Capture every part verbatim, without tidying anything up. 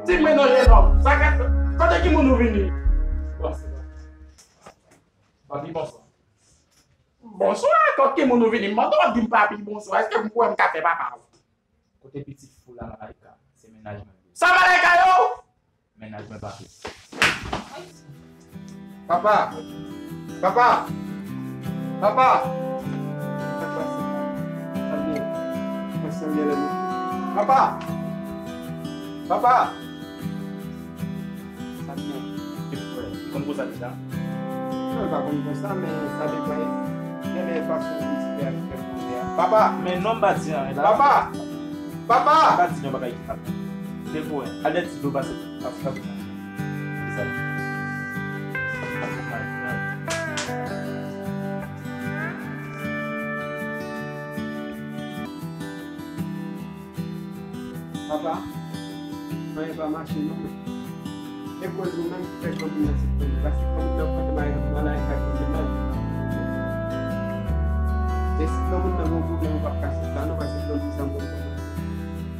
Di mwen non, jenòm. Sa ka, kote ki moun ou vini? Papi, bonswa. Bonswa, kot ki moun ou vini? M mande w ap di m papi, bonswa. Èske m kwè m ka fè papa w? Kote pitit fou la, Malaika? Se mennaj mwen. Sa Malaika yo? Mennaj mwen, papi. Papa! Papa! Papa! Papa! Papa! Sa byen. Li konn konsa deja? Non, li pa konn konsa, men sa depann. Gen de fason pou ti pè a fè koze a. Papa! Men non, m pa di anyen la. Papa! Papa! M pa di yon bagay ki mal. Depo, al lè ti dlo pase, pase, pase. Sa. Papa, anyen pa mache non. E koz ou menm ki fè granmoun nan siprann li, paske granmoun nan konn mare Malaika konn li menm. E si granmoun nan gen yon pwoblèm, ou p ap ka sot la non, paske granmoun sa m konn kòman.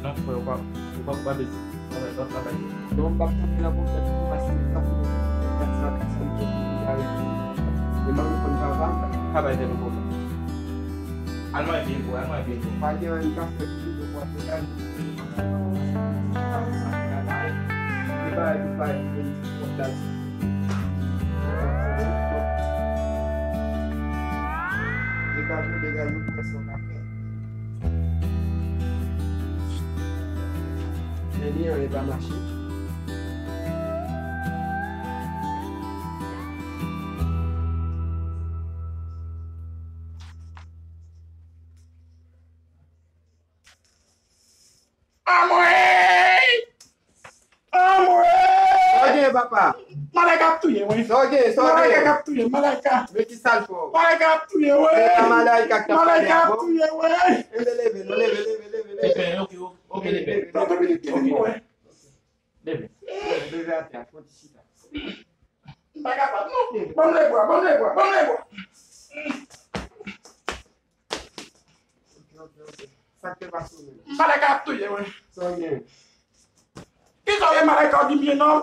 Non, frè, ou pa, ou pa, ou pa bezwen. Travay, travay. Non, m p ap kanpe nan pwoblèm ou, paske m kanpe nan pwoblèm kat san, kat san, m konn travay. E m konn travay. Travay tèt ou pwoblèm. Al manje byen, bro, al manje byen, bro. Pa gen anyen ka fè pou yo pran bagay. Li pa, li pa, li pa, li pa, li pa, men ni anyen pa mache. Anmwey! Anmwey! Sa w gen, papa? Malaika ap touye m, wi. Sa w gen? Sa w gen? Malaika k ap touye m, Malaika. Men ki sa l fè w? Malaika ap touye m, wi. Se pa Malaika k t ap pale avè w? Malaika ap touye m, wi. Leve, leve, non, leve, leve, leve, leve. Leve, ok, ok, ok, leve. Leve, leve. Trant minit ki vin pou wè. Leve. Leve atè a, fò w ti chita. M pa kapab, non. Ban m lebwa, ban m lebwa, ban m lebwa. Ok, ok, ok. Sa k te pase w menm? Malaika ap touye mwen. Sa w gen? Kisa w ye, Malaika, w di m jenòm?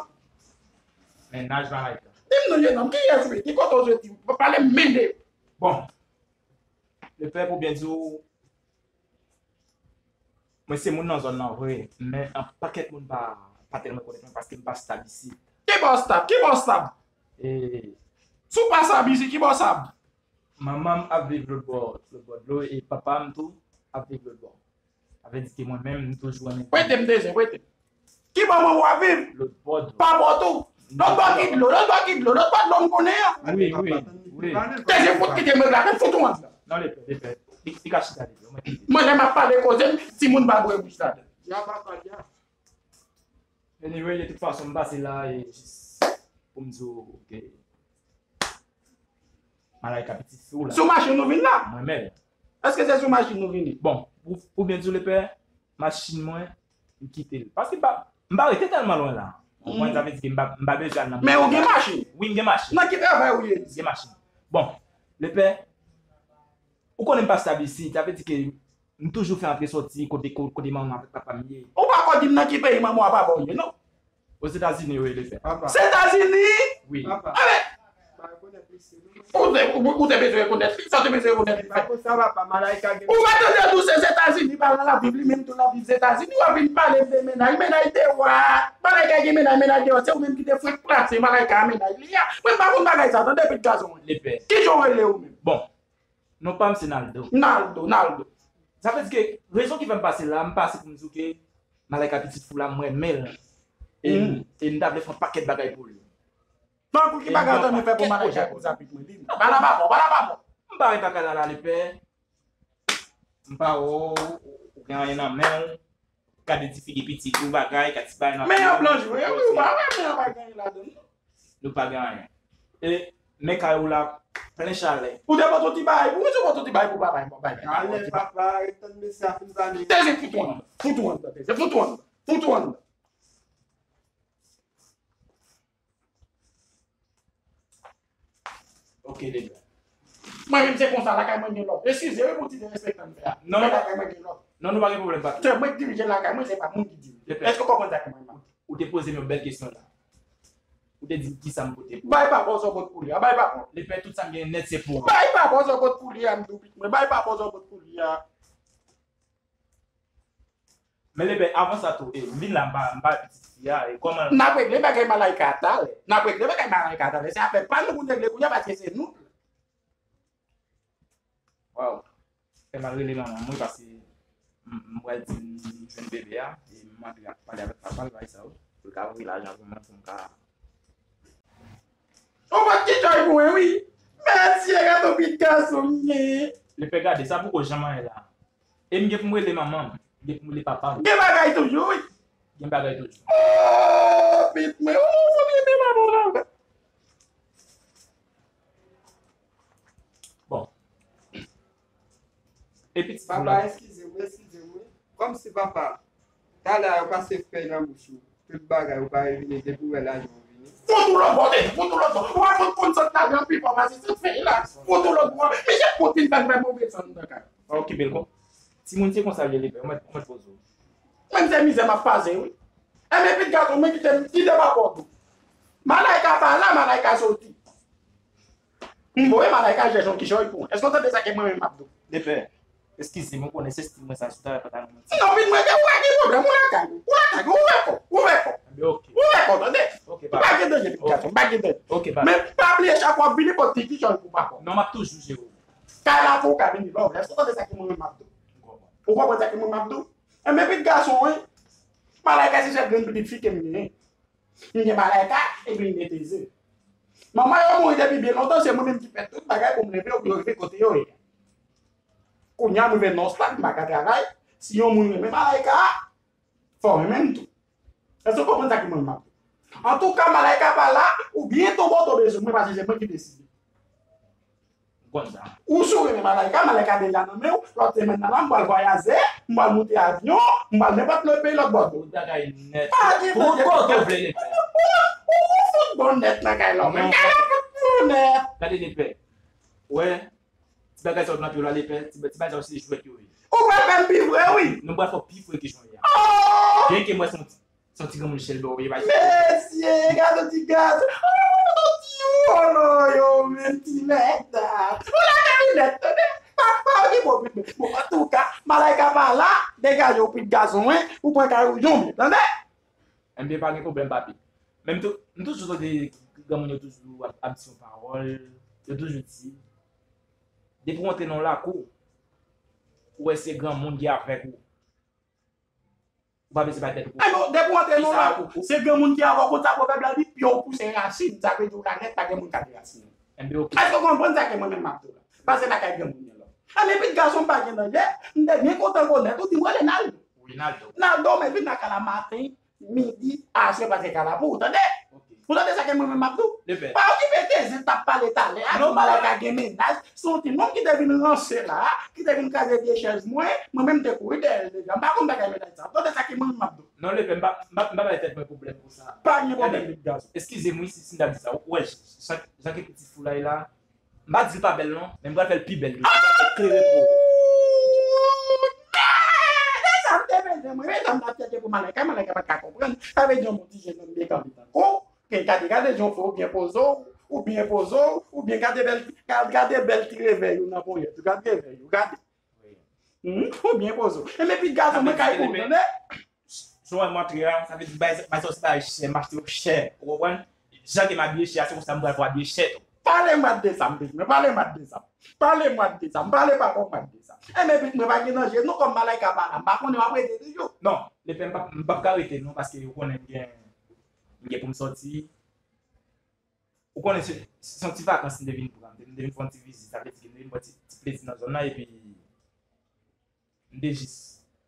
Mennaj Malaika. Di m non, jenòm, kiyès ou ye? Ki kote w soti? Pale m mele. Bon. Lepè, pou byen di w, mwen se moun nan zòn nan vre, men yon pakèt moun pa, pa tèlman konèt mwen paske m pa stab isit. Ki bò w stab? Ki bò w stab? E, si w pa stab isit, ki bò w stab? Manman m ap viv lòt bò, lòt bò dlo, e papa m tou ap viv lòt bò. Sa vle di ke mwen menm, m toujou renmen. Prete m de zen, prete m. Ki bò manman w ap viv? Lòt bò dlo. Pa bò tou. Lòt bò ki dlo, lòt bò ki dlo, lòt bò dlo m konnen an. Wi, wi, wi. Te zen fout kite m regle avè l, fout ou anndan. Non, lepè, lepè. Li, li ka chita, lepè. Mwen, lè m ap pale koze m, timoun pa bwè bouch ladan. Dya papa, dya. Anyway, de tout fason, m pase la e jis pou m di w, ok. Malaika pitit fi w la. Sou machin nou vin la? Mwen menm. Èske se sou machin nou vini? Bon, pou, pou byen di w lepè, machin mwen, m kite l. Paske m pa, m pa rete tèlman lwen la. Ou konprann, sa vle di ke m pa, m pa bezwen al nan. Men ou gen machin? Wi, m gen machin. Nan ki travay ou ye? M gen machin. Bon, lepè, ou konnen m pa stab isit, sa vle di ke m toujou fè antre sòti kote, ko-, kote manman avèk papa m ye. Ou pa ko di m nan ki peyi manman w a papa w ye, non? Ozetazini, wi, lepè. Papa. Setazini? Wi. Papa. Enben, ou te, ou, ou te bezwen rekonèt li, sa w te bezwen rekonèt li fè. Pa konsa, papa, Malaika gen. Ou pa tande tou se Zetazini, paran l ap viv, li menm tou l ap viv Zetazini, w ap vin pale m de mennaj, mennaj de wa, Malaika gen mennaj, mennaj de wa, se ou menm ki te fwenk plase Malaika a mennaj li a. Mwen m pa konn bagay sa, tande, pit gazon mwen. Lepè. Kijan w rele ou menm? Bon, non pa m se Naldo. Naldo, Naldo. Sa vle di ke rezon ki fè m pase la, m pase pou m di w ke Malaika pitit fi w la, m renmen l. E, e m ta vle fè yon pakèt bagay pou li. Tankou ki bagay w ta renmen fè pou Malaika konsa, pitit mwen? Di m. Pale pa bon, pale pa bon. M pa wè pa ka la la, lepè. M pa wè w, ou gen anyen nan men w. Gade ti figi pitit ou, bagay, gade ti bagay nan men an blan jwe, wi, ou pa wè men an pa gen anyen ladan l, non. Nou pa gen anyen. E men kay ou la plen chalè. Ou te pote yon ti bagay pou mwen, si w pote yon ti bagay pou papa, yon bagay. Chalè, papa, ret tann mesye a fin pale. Teze, fout ou anndan, fout ou anndan, teze, fout ou anndan, fout ou anndan. Ok, lepè. Mwen menm se konsa, lakay mwen gen lòd. Eskize wi pou ti derespektan m fè a. Non. Men lakay mwen gen lòd. Non, nou pa gen pwoblèm, papi. Se mwen k dirije lakay mwen, se pa moun ki dirije. Lepè. Èske w konprann sa k mwen la? Ou te poze m yon bèl kesyon la. Ou te di m kisa m pote pou ou. Bay papa w sa w pot pou li a. Bay papa w. Lepè, tout sa m gen nèt se pou ou. Bay papa w sa w pot pou li a, m di w pitit mwen. Bay papa w sa w pot pou li a. Men lepè, avan sa tou, e, m vin la, m pa, m pa pitit fi a, e kòman? N ap regle bagay Malayka a talè. N ap regle bagay Malayka a talè. Se afè pa nou pou n regle kounye a paske se nou. Waw. Fè m al rele manman m, wi, paske m, m pral di m jwenn bebe a, e m antre ap pale avèk papa l, bagay sa yo. Pou l ka voye lajan pou mwen, pou m ka. Ou pa t ki jòy pou mwen, wi. Mèsi, gade yon pitit gason m gen. Lepè, gade, sa poko janm anyen la. E m gen pou m rele manman m, m gen pou m rele papa m. Gen bagay toujou, wi. Gen bagay toujou. Oh, pitit mwen, ou, ou renmen manman w la. Bon. E pitit papa, eskize m, eskize m, wi. Kòmsi papa, talè a yo pase fèy nan bouch ou. Tout bagay ou pa revini depi w wè lajan ou vini. Fout ou lòt bò, tande, fout ou lòt bò. Ou pa fout konn sant lajan pi fò pase sant fèy la. Fout ou lòt bò. Mesye, fout fin fè m fè move san nan kay. Okipe l kon. Timoun se konsa l ye, lepè. Ou mèt, ou mèt poze w. Menm se mizè m ap pase, wi. Enben, pitit gason, mwen kite m, kite m ap wè w tou. Malayka pa la, Malayka soti. M voye Malayka chèche yon kichòy pou mwen. Èske w tande sa ke mwen menm m ap di w? Lepè, eskize m, ou konnen se stil mwen sa, sou travay pantalon mwen. Non, pitit mwen, ou pa gen pwoblèm, ou lakay ou. Ou lakay ou, ouvè kò w, ouvè kò w. Enben, oke. Ouvè kò w, tande? Oke, papa. Pa gen danje, pitit gason, pa gen danje. Oke, papa. Men pa bliye chak fwa w vini pote ti kichòy pou papa w. Non, m ap toujou jere w. Kay la pou w ka vini lè w vle. Èske w tande sa ke mwen menm m ap di w? M konprann. Ou konprann sa ke mwen menm m ap di w? Enben, pitit gason, wi. Malayka se sèl grenn pitit fi ke m genyen. M gen Malayka, epi m gen Teze. Manman yo mouri depi byen lontan, se mwen menm ki fè tout bagay pou m leve yo, pou yo rive kote yo ye a. Kounye a, m rive nan yon stad, m pa ka travay. Si yon moun renmen Malayka, fò w renmen m tou. Èske w konprann sa ke mwen menm m ap di w? Antouka, Malayka pa la, ou byen tonbe w tonbe sou mwen, paske se mwen ki deside. M konn sa. Ou si w renmen Malayka, Malayka deja nan men w, lòt semèn nan la, m pral vwayaje, m pral moute avyon, m pral nenpòt lòt peyi lòt bò dlo. Tout bagay nèt. Pa gen tout kote w vle, lepè. Ou, ou, ou fout bon nèt nan kay la, ou menm. Kay la fout bon nèt. Gade, lepè. Wè, ti bagay sa yo nan pye w la, lepè, ti, ti bagay sa yo se jwèt yo ye. Ou pral fè m pi vre, wi. Nou pral fè w pi vre ke jan w ye a. Oh! Byenke mwen se yon ti, se yon ti granmoun chèlbè w ye, pa. Mesye, gade yon ti gason. Oh, ti wolo yo, menm ti mèt. Ou lakay ou nèt, tande. Pa, pa okipe w, pitit mwen. Bon, antouka, Malayka pa la, degaje w, pitit gason, wi. Ou pran kay ou jan w vle, tande? Enben, pa gen pwoblèm, papi. Men m tou, m toujou tande granmoun yo toujou ap, ap di yon pawòl, yo toujou di, depi w antre nan yon lakou, ou wè se granmoun ki avèk ou. Ou pa bezwen bay tèt ou. Ay, bon, depi w antre nan yon lakou, se granmoun ki avèk ou, sa pwovèb la di, pye w pouse rasin, sa vle di w la nèt, pa gen moun k ap derasinen w. Enben, oke. Èske w konprann sa ke mwen menm m ap di w la? Pase lakay granmoun yo la. Enben, pitit gason m pa gen danje, m te byen kontan konèt ou, di m rele Naldo. Wi, Naldo. Naldo, men vin nan kay la maten, midi, aswè, paske kay la pou ou, tande? Oke. Ou tande sa ke mwen menm m ap di w? Lepè. Pa okipe Teze t ap pale talè a, di Malayka gen mennaj, se yon ti nonm ki te vin ranse la, ki te vin kraze vye chèz mwen, mwen menm m te kouri dèyè l deja. M pa konn bagay mennaj sa. Tande sa ke mwen menm m ap di w. Non, lepè, m pa, m pa, m pa bay tèt mwen pwoblèm pou sa. Pa gen pwoblèm, pitit gason. Eskize m, wi, si, si m ta di sa. Ou wè, jan, jan ke pitit foulay la, m pa di l pa bèl non, men m pral fè l pi bèl toujou. M pral fè l klere pou ou. Se sa m te bezwen, mwen, men sa m t ap chèche pou Malayka, Malayka pa t ka konprann. Sa vle di yon bon ti jèn nonm byen kanpe tankou w, ke gade, gade jan w fè, ou byen poze w, ou byen poze w, ou byen gade bèl, gade, gade bèl ti revèy ou nan ponyèt ou, gade revèy ou, gade. Wi. Hmm, ou byen poze w. Enben, pitit gason, mwen kay pou ou, tande? Jan w wè m antre a, sa vle di bay, bay sa yo se bagay chè, m achte yo chè, ou konprann? Jan ke m abiye chè a, se konsa m pral fè w abiye chè tou. Pale mwa de sa, m pitit mwen, pale mwa de sa. Pale mwa de sa, m pale papa w mwa de sa. Enben, pitit mwen, pa gen danje, non, kòm Malayka pa la, m pa konnen w ap rete toujou. Non, lepè, m p ap, m p ap ka rete non, paske ou konnen m gen, m gen pou m sòti. Ou konnen se, se yon ti vakans m te vin pran, m te, m te vin fè yon ti vizit, sa vle di ke m te vin pran ti, ti plezi nan zòn nan, epi m te jis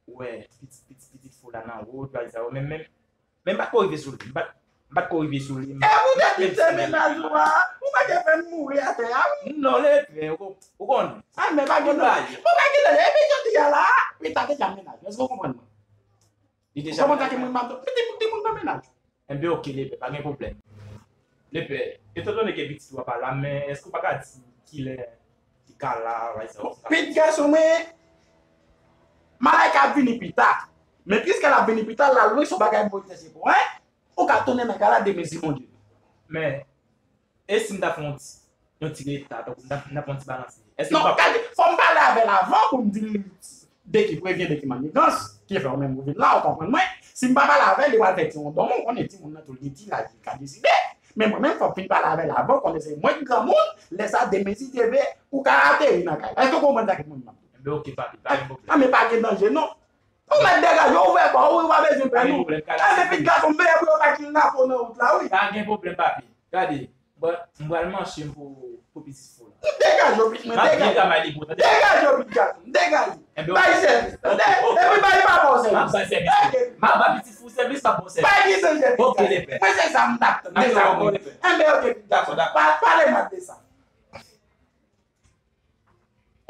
wè pitit, pitit, pitit fou la nan wout, bagay sa yo, men, men, men m pa t ko rive sou li, m pa t, m pa t ko rive sou li. E pou te di se mennaj ou a, ou pa te fè m mouri atè a, wi. Non, lepè, ou, ou konnen. A, men pa gen non. Ou pa gen non. Epi jodi a la, li ta deja mennaj ou. Èske w konprann mwen? Li deja mennaj ou. Kòman sa ke mwen m ap di w? Pitit moun, timoun nan mennaj ou. Enben, oke, lepè, pa gen pwoblèm. Lepè, etandone ke pitit ou a pa la, men èske w pa ka di kilè li ka la, pa egzanp? Bon, pitit gason mwen, Malayka ap vini pita. Men piske l ap vini pita, l al lwen se yon bagay m pote chèche pou ou, en? Ou ka tounen nèg la la demen si Bondye. Men, e si m ta fè yon ti, yon ti reta, tankou m ta, m ta fè yon ti balanse? Èske non, m pa gade, fò m pale avè l avan pou m di l de ki prevyen, de ki mannigans, ki fè ou menm ou vin la, ou konprann mwen. Si m pa pale avè l, li pral fè ti wondon, ou konnen timoun nan tou li gen ti laj, li ka deside. Men mwen menm, fò m fin pale avè l avan, ou konnen se mwen ki granmoun, lè sa demen si Dye vle, ou ka ateri nan kay la. Èske ou konprann sa ki mwen menm? Enben, oke, papi, pa gen pwoblèm. A, men pa gen danje, non. Ou mèt degaje, ouvè kò ou, ou pa bezwen pè nou. Enben, pitit gason m veye pou yo pa kidnape w nan wout la, wi. Pa gen pwoblèm, papi. Gade, bon, m pral manche m pou, pou pitit fou la. M degaje w, pitit mwen, degaje. M ap byen travay li pou ou, tande? Degaje w, pitit gason m, degaje. Enben, bay sèvis, tande? Epi bay papa w sèvis. M ap bay sèvis. M ap bay pitit fou sèvis, m ap ba w sèvis. Bay pitit sèvis. Oke, lepè. Mwen se sa m t ap tann, se sa m konnen. Enben, oke, pitit gason, pa, pale mal de sa.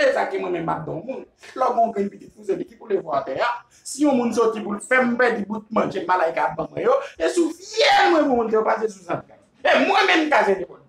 E sa ki mwen menm m ap ban yon moun. Lè w gen yon grenn pitit fou, se li ki pou leve w atè a. Si yon moun soti pou l fè m pèdi bout manje malayika ap ban mwen yo, se sou fyèl mwen pou moun te yo pase sou zantray. E mwen menm m ka jete kò l.